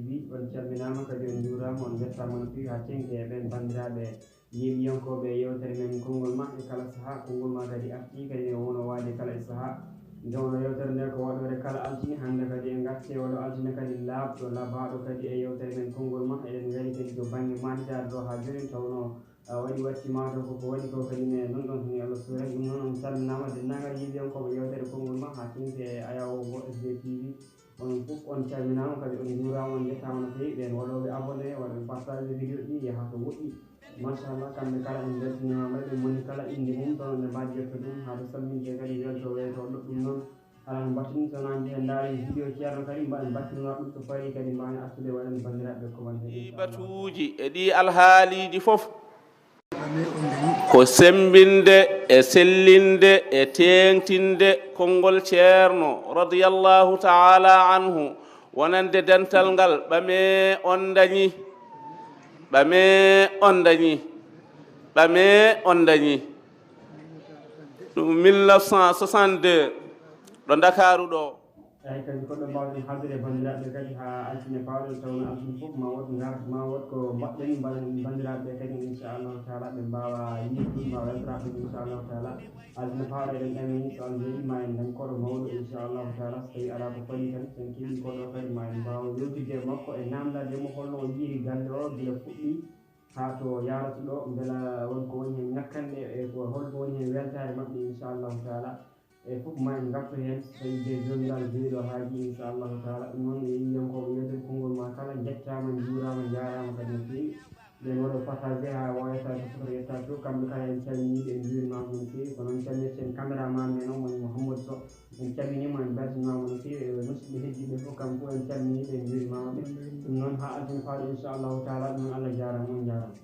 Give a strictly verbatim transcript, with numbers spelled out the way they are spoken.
On calminaama, kadi on njuuraama, on njettaama no feewi haa teŋti e ɓeen banndiraaɓe yeeɓiyankooɓe yewtere men konngol ma e kala sahaa. Konngol ma kadi artii kadi ne wonoo waade kala e sahaa. Nde wonoo yewtere nde ko waɗoore kala altine, hannde kadi en ngartii e oɗo altine kadi laaɓɗo, labaaɗo kadi e yewtere men konngol ma. Eɗen ngari kadi to bannge maanditaare ɗo haa jooni, tawnoo a waɗi watti ma to koko waɗi ko kadi ne non ɗon tini Allah suura. Ɗum noon on calminaama denndaangal yeeɓiyankooɓe yewtere konngol ma haa teŋti e ayawoowo S D T V. Onon fof on calminaama, kadi on njuuraama, on njettaama no feewi. Ɓeen waɗooɓe abonné, waɗooɓe partage vidéo ɗi yaha to woɗɗi. Machallah, kamɓe kala en mbeltinaama, ɓe moni kala innde mum, ɗon ɓe mbaadi yetto ɗum, haa to samminde kadi welto weyto ɗo ɗum noon. Alaa no mbatten, so wonaa en ndaari vidéo Ceerno kadi, mbaɗen mbattinora ɗum, so parii kadi mbaawen artude waɗen banndiraaɓe commentaire, inchallah. Batuuji e ɗi alhaaliiji fof. Ko semmbinde e sellinde e teeŋtinde konngol Ceerno radiyallahu ta'ala anhu, wonande dental ngal, ɓame on ndañi, ɓame on ndañi, ɓame on ndañi. Ɗum mille neuf cent soixante-deux, ɗo Ndakaaru ɗo. Eeyi, kadi ko ɗo mbaawɗen haaldude e banndiraaɓe kadi haa altine paaɗo, tawnoo altine fof ma wood ngar, ma wood ko mbaɗɗen, mbaɗen banndiraaɓe kadi, inchallahu taala, ɓe mbaawa yiide ɗum, mbaawa weltoraade ɗum, inchallahu taala. Altine paaɗo eɗen ɗamini, so Allah jaɓii, ma en ndañ koɗo mawɗo, inchallahu taala. So tawii alaa ko faɗi tan, so en keɓii koɗo kadi, ma en mbaaw yewtidde e makko, e naamndaade mo holno o yiiri galle o gila fuɗɗii haa to yaarata ɗo, mbela won ko woni heen ŋakkanɗe e ko holko woni heen weltaare maɓɓe, inchallahu taala. E fof ma en ngartu heen, so tawii de Joomiraaɗo jeyi ɗo haaji, inchallahu taala. Ɗum noon, yeeɓiyankooɓe yewtere konngol ma kala, njettaama, njuuraama, njaaraama kadi no feewi. Nden waɗo partagé haa wayata ko fota yetta to. Kamɓe kala en calminii ɓe, en njuurimaama no feewi. Ko noon calminirten caméraman men on woni Mouhamadou Sow. En calminii mo, en mbeltaniima mo no feewi. E musidɓe heddiiɓe fof, kamɓe fof en calminii ɓe, en njuurimaama ɓe. Ɗum noon, haa altine paaɗo, inchallahu taala. Ɗum noon, Allah jaaraama, on njaaraama.